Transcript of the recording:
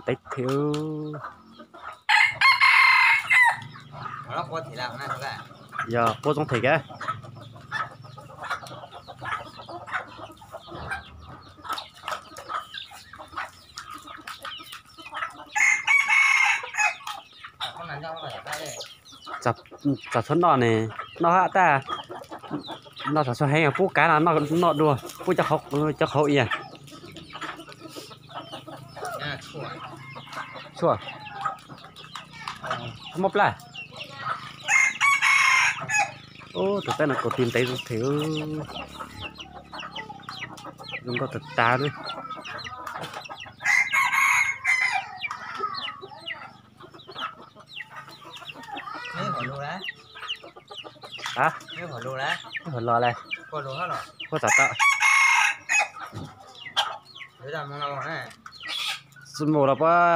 teb thiab. Yog quab txoov them kab. Txog txhua noj ne, noj hab tag, noj txog txhua heev, pub kav no noj dua, pub cov qhauv ia. Tshuaj, muab plab. Tus peb no kaus ti ntev them, zoo nkauj tag tag li. Hauv los le, puab txav tau. Xi mus los puab